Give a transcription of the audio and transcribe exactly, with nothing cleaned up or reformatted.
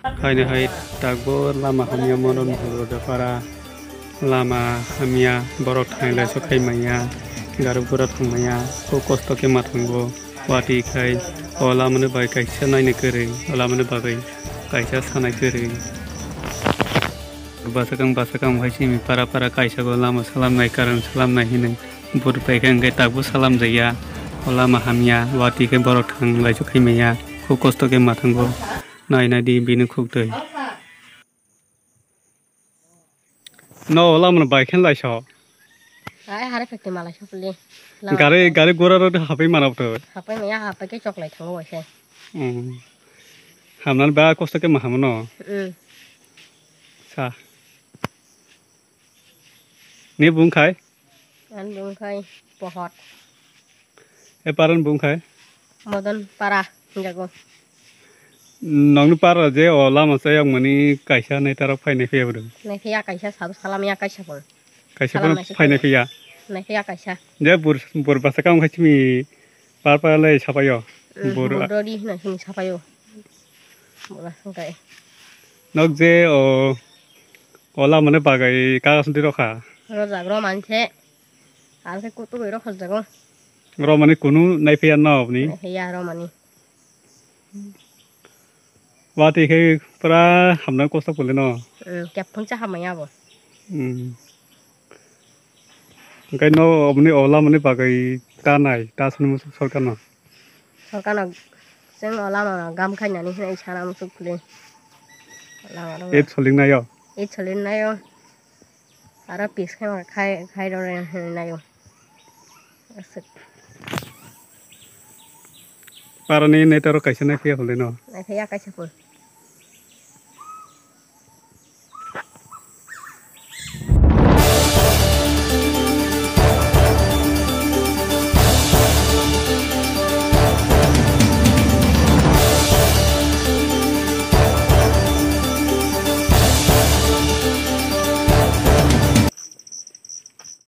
Haino hai takbo lama hamya mono nuhur da para. Lama hamya, borok thanglaisok khai manya, gari gura thang manya, kho kosto khe ma thango. Watwi khai o lamani bai kaisa naina kwrwi, o lamani bagwi kaisa sana kwrwi. Bwsakang bwsakang hai simi para para kaisa go lama salamnai, karon salamnai hinwi bur paikha hwnkhe takbo salamjakya. O lama hamya, watwi khe borok thanglaisok khai manya, kho kosto khe ma thango. Nai nai di bini khuk twi. No, lama no bai khen lai so. Ai, hare phekti malai so puli. Gari, gari gura rok hapai mana bwtwi. Hapai maya, hapai khe choklai thango waise. Hmm. Hamnan ba kosto khe ma hamno. Hmm. Sa. Ni bung khai? Ani bung khai pohot. E paran bung khai? Modon para, jago. Nongni para je o lama chayok mani kaisa nai tarok phainai phiya bwrwi. Nai phiya kaisa sabo salam ya kaisa bol. Kaisa salam bwrwi nai phainai phiya. Nai phiya kaisa. Je bur, bur basa kam khai chimi par par lai sapayo. Mm, bur bur dodi na chimi sapayo. Bura hwnkhe. Nok je o, o lama ni bagwi kagas di rokha. Rojak romani se. Aro khe kutuk bai rok hojjago. Romani kunu nai phiya no aboni. Nai phiya romani. Watwi khe pura hamna kosto pole no. Hmm, kep phung cha hamya bo. Hmm. Hwnkhe no oboni ola mani bagwi ta nai, ta swnwi muchung sorkar no. Sorkar no chwng ola mano gam khainani hinwi sana muchung pole. Lama rok. Eight soling nayo. Eight soling nayo. Aro pis khai khai khai rw hinwi nayo. Aswk. Parani netaro kaisa nai phiya hwnlai no. Nai phiya kaisa phul.